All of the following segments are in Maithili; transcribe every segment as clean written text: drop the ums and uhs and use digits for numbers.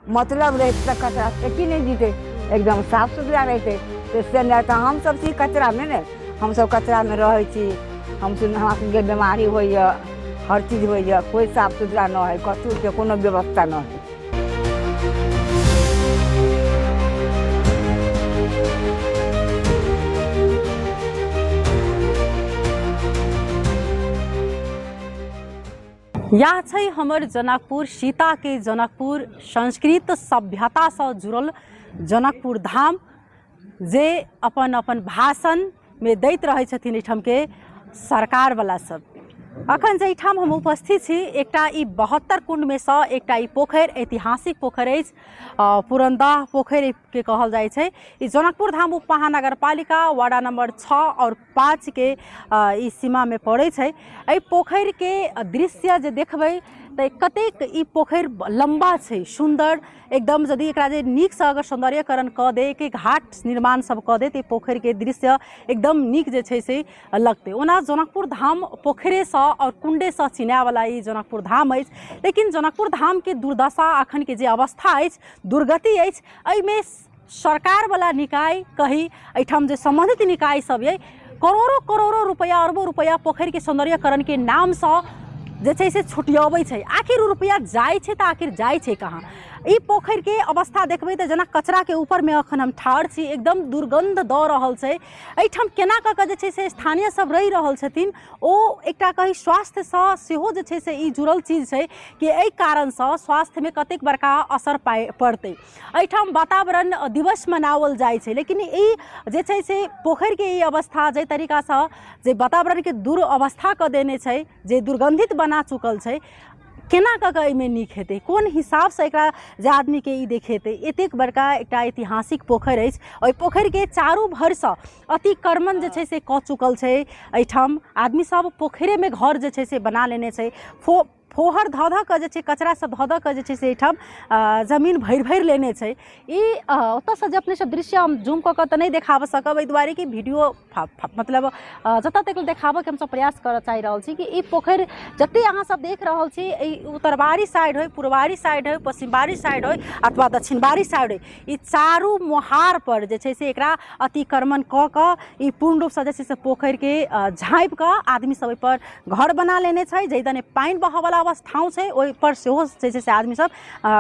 मतलब रहतै तऽ कचरा फेकी नहि जीतै, एकदम साफ सुथरा रहितै। तऽ से नहि तऽ हमसभ छी कचरामे ने, हमसभ कचरामे रहै छी। हमसभ, हमरा सभके बीमारी होइए, हर चीज होइए। कोइ साफ सुथरा नहि हइ, कथूके कोनो व्यवस्था नहि हइ। इएह छै हमर जनकपुर, सीताके जनकपुर, संस्कृत सभ्यतासँ जुड़ल जनकपुर धाम, जे अपन अपन भाषणमे दैत रहै छथिन एहिठामके सरकारवला सब। अखन जाहिठाम हम उपस्थित छी, एकटा ई 72 कुण्डमे सँ एकटा ई पोखरि, ऐतिहासिक पोखरि अछि, पुरनदाह पोखरिके कहल जाइ छै। ई जनकपुर धाम उप महानगरपालिका वार्ड नंबर 6 आओर 5के ई सीमामे पड़ै छै। एहि पोखरिके दृश्य जे देखबै तऽ कतेक ई पोखरि लम्बा छै, सुन्दर एकदम। यदि एकरा जे नीकसँ अगर सौन्दर्यकरण कऽ दे, कि घाट निर्माण सब कऽ दे, तऽ ई पोखरिके दृश्य एकदम नीक जे छै से लगतै। ओना जनकपुर धाम पोखरिसँ आओर कुण्डेसँ चिन्हायवला ई जनकपुर धाम अछि, लेकिन जनकपुर धामके दुर्दशा, अखनके जे अवस्था अछि, दुर्गति अछि, एहिमे सरकारवला निकाय कही, एहिठाम जे सम्बन्धित निकाय सब अइ, करोड़ो करोड़ो रुपैआ, अरबो रुपैआ पोखरिके सौन्दर्यकरणके नामसँ जे छै से छुटियबै छै। आखिर ओ रुपैआ जाइ छै तऽ आखिर जाइ छै कहाँ? ई पोखरिके अवस्था देखबै तऽ जेना कचराके ऊपरमे अखन हम ठाढ़ छी, एकदम दुर्गन्ध दऽ रहल छै। एहिठाम केना कऽ कऽ जे छै से स्थानीय सब रहि रहल छथिन, ओ एकटा कही स्वास्थ्यसँ सेहो जे छै से ई जुड़ल चीज छै कि एहि कारणसँ स्वास्थ्यमे कतेक बड़का असर पाइ पड़तै। एहिठाम वातावरण दिवस मनाओल जाइ छै, लेकिन ई जे छै से पोखरिके ई अवस्था, जाहि तरीकासँ जे वातावरणके दुर्अवस्था कऽ देने छै, जे दुर्गन्धित बना चुकल छै, केना कऽ कऽ एहिमे नीक हेतै? कोन हिसाबसँ एकरा जे आदमीके ई देखेतै? एतेक बड़का एकटा ऐतिहासिक पोखरि अछि, ओहि पोखरिके चारू भरसँ अतिक्रमण जे छै से कऽ चुकल छै। एहिठाम आदमीसभ पोखरिमे घर जे छै से बना लेने छै। फोहर धऽ धऽ कऽ जे छै, कचरा सब धऽ धऽ कऽ जे छै से एहिठाम जमीन भरि भरि लेने छै। ई ओतऽसँ जे अपने सब दृश्य, हम जूम कऽ कऽ तऽ नहि देखाबऽ सकब, एहि दुआरे कि वीडियो मतलब जतऽ तक देखाबऽके हमसब प्रयास करऽ चाहि रहल छी कि ई पोखरि जते अहाँ सब देख रहल छी, एहि उत्तरबारी साइड होइ, पूर्वारी साइड होइ, पश्चिमबारी साइड होइ अथवा दक्षिणबारी साइड होइ, ई चारू मोहारपर जे छै से एकरा अतिक्रमण कऽ कऽ ई पूर्ण रूपसँ जे छै से पोखरिके झाँपि कऽ आदमी सब ओहिपर घर बना लेने छै। जाहि दने पानि बहऽवला अवस्थाओ छै, ओहिपर सेहो जे छै से आदमी सब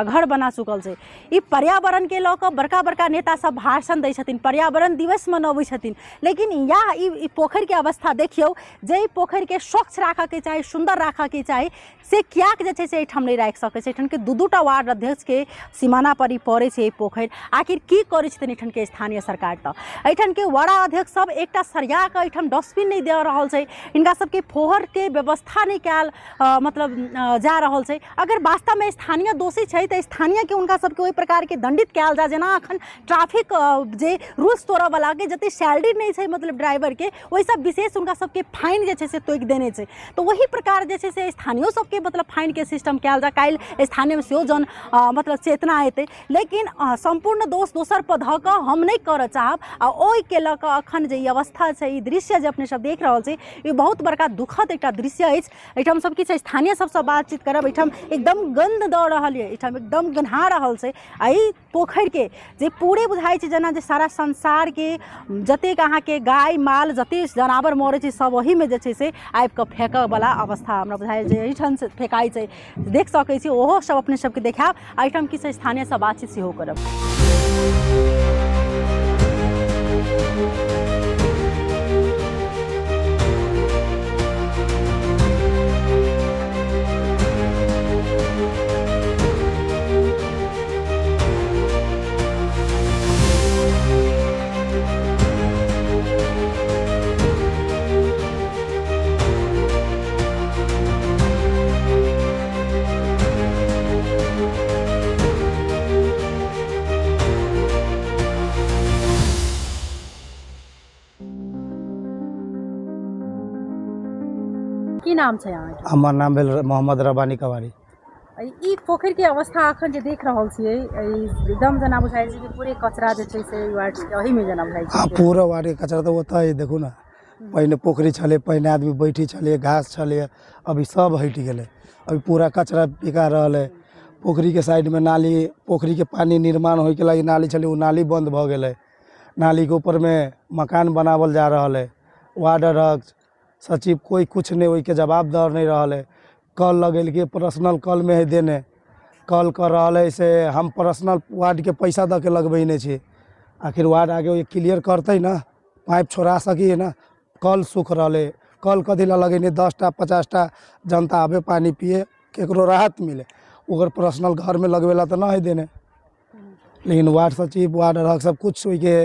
घर बना चुकल छै। ई पर्यावरणके लऽ कऽ बड़का बड़का नेता सब भाषण दै छथिन, पर्यावरण दिवस मनबै छथिन, लेकिन इएह ई पोखरिके अवस्था देखियौ। जे ई पोखरिके स्वच्छ राखऽके चाही, सुन्दर राखऽके चाही, से किएक जे छै से एहिठाम नहि राखि सकै छै? एहिठामके दू दूटा वार्ड अध्यक्षके सीमाना पर ई पड़ै छै ई पोखरि। आखिर की करै छथिन एहिठामके स्थानीय सरकार? तऽ एहिठामके वार्ड अध्यक्ष सब एकटा सरिया कऽ एहिठाम डस्टबिन नहि दऽ रहल छै। हिनका सबके फोहरके व्यवस्था नहि कयल मतलब जा रहल छै। अगर वास्तवमे स्थानीय दोषी छै तऽ स्थानीयके हुनका सबके ओहि प्रकारके दण्डित कयल जाय, जेना अखन ट्रैफिक जे रूल्स तोड़ऽवलाके जते सैलरी नहि छै, मतलब ड्राइवरके, ओहिसँ विशेष हुनका सबके फाइन जे छै से तोकि देने छै, तऽ ओही प्रकार जे छै से स्थानीयो सबके मतलब फाइनके सिस्टम कयल जाय। काल्हि स्थानीयमे सेहो जन मतलब चेतना एतै। लेकिन सम्पूर्ण दोष दोसरपर धऽ कऽ हम नहि करऽ चाहब। आ ओहिके लऽ कऽ अखन जे ई अवस्था छै, ई दृश्य जे अपने सब देख रहल छी, ई बहुत बड़का दुखद एकटा दृश्य अछि। एहिठाम सब किछु स्थानीय सबसँ बातचीत करब। एहिठाम एकदम गन्ध दऽ रहल यऽ, एहिठाम एकदम गन्हा रहल छै। आ ई पोखरिके जे पूरे बुझाइ छै जेना जे सारा संसारके जतेक अहाँके गाय माल, जतेक जनावर मरै छै, सब ओहीमे जे छै से आबिकऽ फेकऽवला अवस्था हमरा बुझाइ जे एहिठाम से फेकाइ छै। देख सकै छी, ओहो सब अपने सबके देखायब। एहिठाम किछु स्थानीयसँ बातचीत सेहो करब। की नाम छै अहाँके? हमर नाम भेल मोहम्मद रबानी कवारी। ई पोखरि के अवस्था अखन जे देख रहल छियै, एकदम जेना बुझाइ छै कि पूरे कचरा जे छै से वार्ड के एहिमे जेना बुझाइ छै। पूरा वार्ड के कचरा तऽ ओतऽ है, देखू ने। पहिने पोखरि छलै, पहिने आदमी बैठे छलै, घास छलै, अभी सब हटि गेलै। अभी पूरा कचरा बिका रहल है। पोखरिके साइडमे नाली, पोखरिके पानि निर्माण होइके लागि नाली छलै, ओ नाली बन्द भऽ गेलै। नालीके ऊपरमे मकान बनावल जा रहल है। वार्ड अध्यक्ष, सचिव कोइ किछु नहि ओहिके जवाब दऽ नहि रहल है। कल लगेलकै, पर्सनल कलमे है देने, कल कऽ रहल है से हम पर्सनल वार्डके पैसा दऽ के लगबेने छी। आखिर वार्ड आगे क्लियर करतै ने, पाइप छोड़ा सकिए ने। कल सूख रहलै, कल कथी लए लगेने? 10टा 50टा जनता आबे, पानि पिए, केकरो राहत मिले। ओकर पर्सनल घरमे लगबै ला तऽ नहि है देने। लेकिन वार्ड सचिव, वार्ड अध्यक्ष सब कुछ ओहिके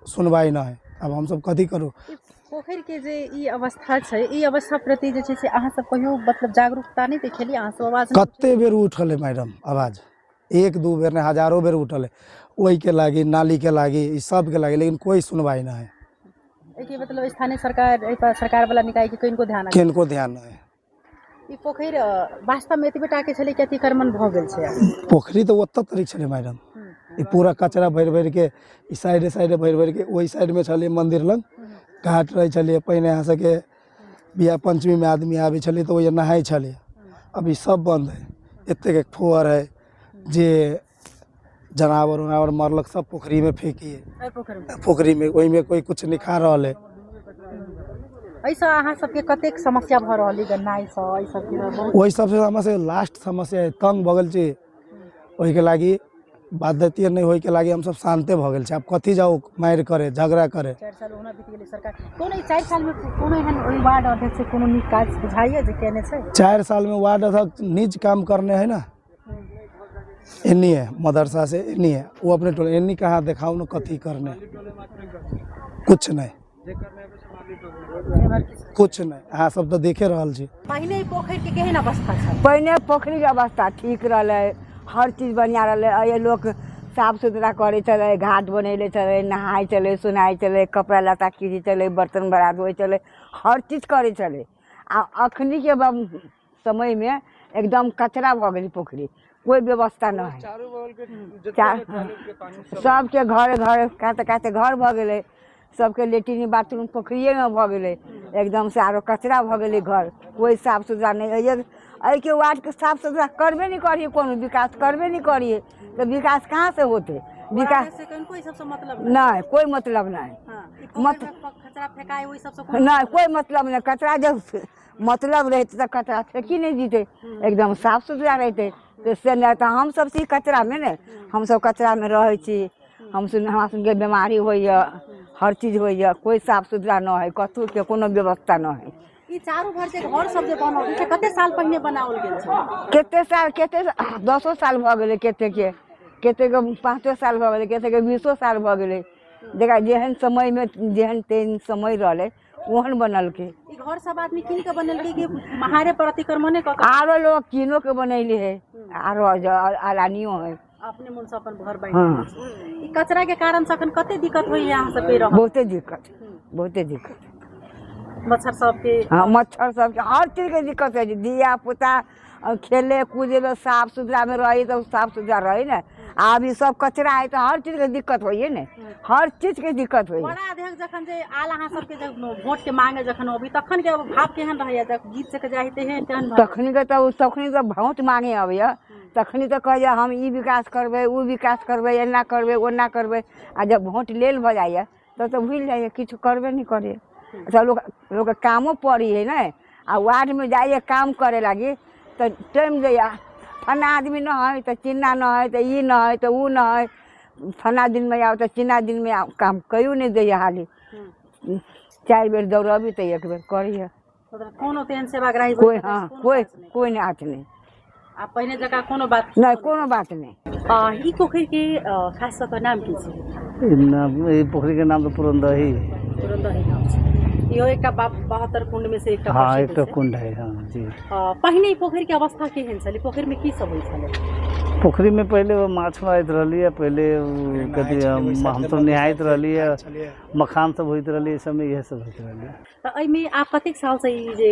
सुनवाइ नहि है। आब हमसब कथी करू? ई पोखरिके जे ई अवस्था छै, ई अवस्था प्रति जे छै से अहाँ सब कहियो मतलब जागरूकता नहि देखेलियै? अहाँ सब आवाज नहि कते बेर उठल है मैडम आवाज, 1-2 बेर नहि, हजारो बेर उठल है ओहिके लागि, नालीके लागि, ई सबके लागि, लेकिन कोइ सुनवाइ नहि है। एहिके मतलब स्थानीय सरकार, एहि पर सरकार वाला निकाय के किनको ध्यान नहि? किनको ध्यान नहि है। ई पोखरि वास्तवमे एतबे टाके छलै कि अतिक्रमण भऽ गेल छै? पोखरि तऽ ओतऽ तरीक छलै मैडम। ई पूरा कचरा भरि भरिके ई साइडे साइडे भरि भरिके ओहि साइडमे छलै। मन्दिर लग घाट रहै छलै पहिने। अहाँ सबके बियाह पञ्चमीमे आदमी आबै छलै तऽ ओहिमे नहाइ छलै। अब ई सब बन्द है। एतेक फोहर है जे जनावर उनावर मरलक सब पोखरिमे फेकिए। एहि पोखरिमे? पोखरिमे। ओहिमे कोइ किछु नहि खा रहल है। एहिसँ अहाँ सबके कतेक समस्या भऽ रहल अइ? गन्नाइसँ एहि सबके बहुत? ओहि सबसँ हमरा सबके लास्ट समस्या है। तंग भऽ गेल छी। ओहिके लागि बाध्यते नहि होइके लागि हमसब शान्ते भऽ गेल छी। आब कथी जाउ मारि करे, झगड़ा करे? 4 साल ओहुना बीत गेलै। सरकार कोनो ई 4 सालमे कोनो एहन ओहि वार्ड अध्यक्ष से कोनो नीक काज बुझाइए जे केने छै? 4 सालमे वार्ड अध्यक्ष निज काम करने है ना। एन्नी है मदरसा से एन्नी है, वो अपने टोले एन्नी कहाँ देखाउ न कथी करने? कुछ नहीं, कुछ नहीं। अहाँ सब तऽ देखे रहल छी। पहिने ई पोखरिके केहन अवस्था छल? पहिने पोखरिके अवस्था ठीक रहलै, हर चीज बढ़िआँ रहलै। एहि लोक साफ सुथरा करै छलै, घाट बनैले छलै, नहाइ छलै, सुनाइ छलै, कपड़ा लत्ता खीचै छलै, बर्तन बड़ा धोइ छलै, हर चीज करै छलै। आ अखनीके समयमे एकदम कचरा भऽ गेलै पोखरि, कोइ व्यवस्था नहि हइ। सबके घरे घरे काते काते घर भऽ गेलै, सबके लेट्रिन बाथरूम पोखरिएमे भऽ गेलै। एकदमसँ आरो कचरा भऽ गेलै घर, कोइ साफ सुथरा नहि। एहिके वार्डके साफ सुथरा करबे नहि करियै, कोनो विकास करबे नहि करियै तऽ विकास कहाँसँ होतै? विकास से कनिको ई सबसँ मतलब नहि, कोइ मतलब नहि। हँ, ई पोखरिमे कचरा फेकाइ ओहि सबसँ कोनो नहि, कोइ मतलब नहि। कचरा जब मतलब रहितै तऽ कचरा फेकी नहि दितै, एकदम साफ सुथरा रहितै। तऽ से नहि तऽ हमसभ छी कचरामे ने, हमसभ कचरामे रहै छी। हमसभ, हमरा सभके बेमारी होइए, हर चीज होइए। कोइ साफ सुथरा नहि हइ, कतहुके कोनो व्यवस्था नहि हइ। ई चारू भर जे घर सब जे बनल छै, कते साल पहिने बनाओल गेल छै? कते साल, कते 10 साल भऽ गेलै कतेके, कतेके 5 साल भऽ गेलै, कतेके 20 साल भऽ गेलै। जकरा जेहन समयमे जेहन तेहन समय रहलै ओहन बनलकै। ई घर सब आदमी कीन के बनेलकै कि महारे पर अतिक्रमणे कऽ के? आरो लोग कीनो के बनैले है, आरो अलानियो है। अपने मन से अपन घर बना। ई कचरा के कारण से अखन कते दिक्कत होइया अहाँ सबके रहल? बहुते दिक्कत, बहुते दिक्कत। मच्छर सबके? हँ, मच्छर सबके, हर चीजके दिक्कत होइ छै। धिया पुता खेले कूदेमे साफ सुथरामे रहै तऽ साफ सुथरा रहै ने। आब ई सब कचरा है तऽ हर चीजके दिक्कत होइए ने, हर चीजके दिक्कत होइए। बड़ा अध्यक्ष जखन जे आयल अहाँ सबके जब वोट के मांगे जखन अबी तखन के भाव केहन रहैया? जब जीत सके जाइ तेहन तेहन भाव? तखनी के तऽ तखनी तऽ भोट मांगे अबैया, तखनी तऽ कहैया हम ई विकास करबै, ओ विकास करबै, एना करबै, ओना करबै। आ जब भोट लेल भऽ जाइए तब तऽ भूलि जाइए, किछु करबे नहि करैए। अच्छा, लोक लोकके कामो पड़ी हइ ने। आ वार्डमे जाइए काम करे लागी तऽ टाइम दैए, फन्ना आदमी नहि हइ तऽ चिन्ना नहि हइ तऽ ई नहि हइ तऽ ओ नहि हइ, फन्ना दिनमे आउ तऽ चिन्ना दिनमे आउ। काम कहियो नहि दैए। हाली 4 बेर दौड़बी तऽ 1 बेर करैए। मतलब कोनो तेहन सेवाग्राही कोइ, हँ, कोइ कोइ नहि हाथ नहि। आ पहिने जकाँ कोनो बात नहि, कोनो बात नहि। ई पोखरिके खास कऽ कऽ नाम की छै? ई नाम, ई पोखरिके नाम तऽ पुरनदही है। पुरनदही नाम छै। इहो एकटा 72 कुंड में से एकटा हँ, प्रसिद्ध एकटा छै। कुंड है, हँ जी। पहिने ई पोखरिके अवस्था केहन छलै? पोखरिमे की सब होइ छलै? पोखरिमे पहिले ओ माछ मारैत रहलियै पहिले, ओ कथी हमसब नहाइत रहलियै, मखान सब होइत रहलै, ई सबमे इएह सब होइत रहलै। तऽ एहिमे आब कतेक सालसँ ई जे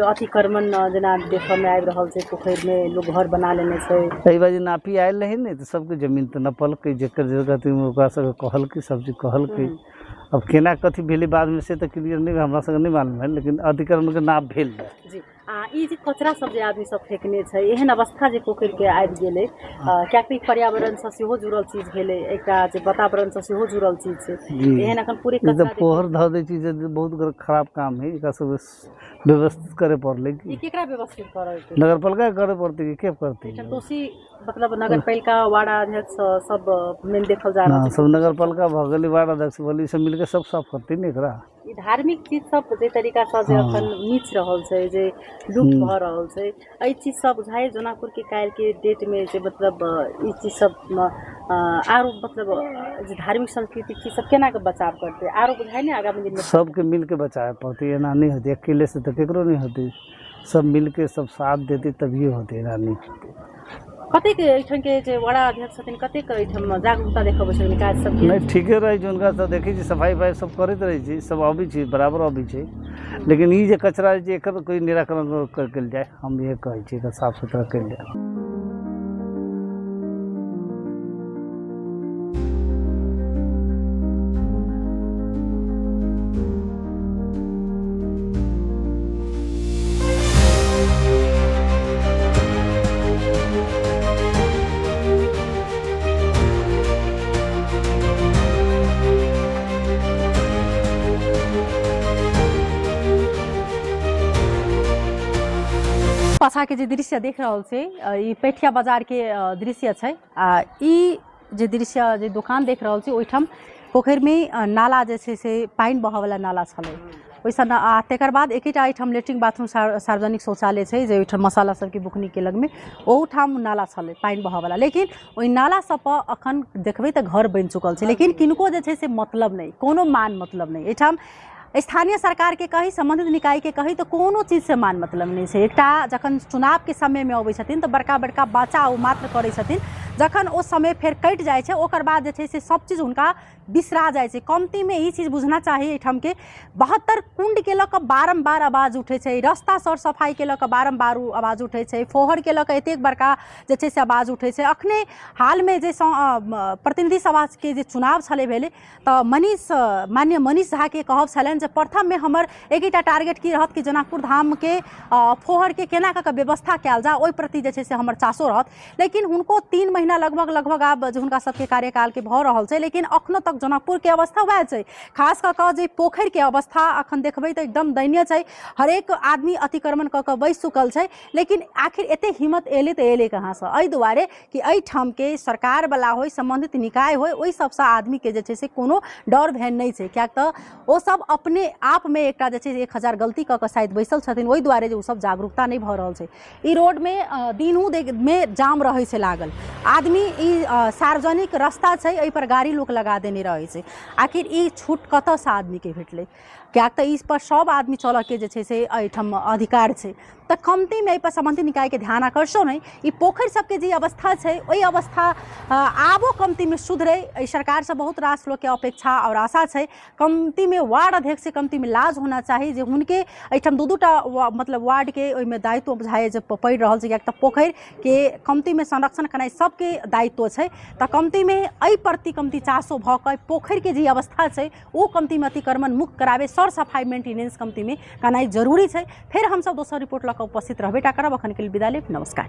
अतिक्रमण जेना देखऽमे आबि रहल छै, पोखरिमे लोक घर बना लेने छै? एहि बार जे नापी आयल रहै ने तऽ सबके जमीन तऽ नपलकै, जकर जकर अथी ओकरा सबके कहलकै, सब चीज कहलकै। अब केना कथी भेलै बादमे से तऽ क्लियर नहि, हमरा सबके नहि मालूम है, लेकिन अतिक्रमणके नाप भेल रहै। जी। आ ई जे कचरा सब जे आदमी सब फेकने छै, एहन अवस्था जे पोखरिके आबि गेलै, कियाकि पर्यावरणसँ सेहो जुड़ल चीज भेलै, एकटा जे वातावरणसँ सेहो जुड़ल चीज छै। एहन अखन पूरे ई तऽ कचरा फोहर धऽ दै छी जे बहुत खराब काम है। एकरा सब व्यवस्थित करे पड़लै। ई केकरा व्यवस्थित करऽ? नगरपालिका करे पड़तै कि के करतै? एहिठाम दोषी मतलब नगरपालिका, वार्ड अध्यक्ष सब मेन देखल जा रहल ना छै। सब नगरपालिका भऽ गेलै, वार्ड अध्यक्ष भऽ गेलै, ई सब मिलके सब साफ करतै ने एकरा। ई धार्मिक चीज सब जे तरीकासँ जे अखन नीच रहल छै, जे लुप्त भऽ रहल छै, एहि चीज सब बुझाइ जनकपुरके काल्हिके डेटमे जे मतलब ई चीज सब आरो मतलब जे धार्मिक सांस्कृतिक चीज सब केना कऽ बचाव करतै आरो बुझाइ ने आगामी दिनमे? सबके मिलके बचावे पड़तै, एना नहि होतै। अकेले से तऽ केकरो नहि होतै, सब मिलके सब साथ देतै तभिए होतै, एना नहि होतै। कतेक एहिठामके जे वड़ा अध्यक्ष छथिन, कतेक एहिठाम जागरूकता देखबै छथिन काज सबके? नहि, ठीके रहै छै। हुनका सब देखै छी, सफाइ उफाइ सब करैत रहै छै, सब अबै छै, बराबर अबै छै। लेकिन ई जे कचरा जे एकर कोइ निराकरण कयल जाय, हम इएह कहै छी, एकर साफ सुथरा कयल जाय। पाछाके जे दृश्य देख रहल छै, ई पेठिया बाजारके दृश्य छै। आ ई जे दृश्य जे दोकान देख रहल छी, ओहिठाम पोखरिमे नाला जे छै से पानि बहऽवला नाला छलै, ओहिसँ आ तकर बाद एकेटा एहिठाम लेट्रिन बाथरूम सार्वजनिक शौचालय छै, जे ओहिठाम मसाला सबके बुकनीके लगमे, ओहूठाम नाला छलै पानि बहऽवला। लेकिन ओहि नाला सबपर अखन देखबै तऽ घर बनि चुकल छै, लेकिन किनको जे छै से मतलब नहि, कोनो मान मतलब नहि। एहिठाम स्थानीय सरकारके कही, सम्बन्धित निकायके कही, तऽ कोनो चीजसँ मान मतलब नहि छै। एकटा जखन चुनावके समयमे अबै छथिन तऽ बड़का बड़का वाचा ओ मात्र करै छथिन, जखन ओ समय फेर कटि जाइ छै ओकर बाद जे छै से सब चीज हुनका बिसरा जाइ छै। कमतीमे ई चीज बुझना चाही, एहिठामके 72 कुण्डके लऽ कऽ बारम्बार आवाज उठै छै, रस्ता सर सफाइके लऽ कऽ बारम्बार आवाज उठै छै, फोहरके लऽ कऽ एतेक बड़का जे छै से आवाज उठै छै। अखने हालमे जे प्रतिनिधि सभाके जे चुनाव छलै भेलै, तऽ मनीष माननीय मनीष झाके कहब छलनि जे प्रथममे हमर एकेटा टारगेट की रहत कि जनकपुर धामके फोहरके केना कऽ कऽ व्यवस्था कयल जाय, ओहि प्रति जे छै से हमर चासो रहत। लेकिन हुनको 3 महीना लगभग लगभग आब जे हुनका सबके कार्यकालके भऽ रहल छै, लेकिन अखनो तक जनकपुरके अवस्था वएह छै। खास कऽ कऽ जे पोखरिके अवस्था अखन देखबै तऽ एकदम दयनीय छै, हरेक आदमी अतिक्रमण कऽ कऽ बैसि चुकल छै। लेकिन आखिर एते हिम्मत एलै तऽ एलै कहाँसँ? एहि दुआरे कि एहिठामके सरकारवला होइ, सम्बन्धित निकाय होइ, ओहि सबसँ आदमीके जे छै से कोनो डर भय नहि छै, किएक तऽ ओसब अपने आपमे एकटा जे छै 1000 गलती कऽ कऽ शायद बैसल छथिन, ओहि दुआरे जे ओसब जागरूकता नहि भऽ रहल छै। ई रोडमे दिनहु मे जाम रहै छै लागल, आदमी ई सार्वजनिक रास्ता छै, एहिपर गाड़ी लोक लगा देने रहै छै। आखिर ई छूट कतऽसँ आदमीके भेटलै? किएक तऽ ई पर सब आदमी चलऽके जे छै से एहिठाम अधिकार छै, तऽ कमतीमे एहिपर सम्बन्धित निकायके ध्यान आकर्षण होइ। ई पोखरि सबके जे अवस्था छै ओहि अवस्था आबो कमतीमे सुधरै, एहि सरकारसँ बहुत रास लोकके अपेक्षा आओर आशा छै। कमतीमे वार्ड अध्यक्षके कमतीमे लाज होना चाही जे हुनके एहिठाम 2-2टा मतलब वार्डके ओहिमे दायित्व बुझाइए जे पड़ि रहल छै, किएक तऽ पोखरिके कमतीमे संरक्षण केनाइ सबके दायित्व छै। तऽ कमतीमे एहि प्रति कमती चासो भऽ कऽ पोखरिके जे अवस्था छै ओ कमतीमे अतिक्रमण मुक्त कराबै, सर सफाइ मेंटेनेंस कमतीमे केनाइ जरूरी छै। फेर हमसब दोसर रिपोर्ट लऽ कऽ उपस्थित रहबे टा करब। अखनके लेल विदा लेब, नमस्कार।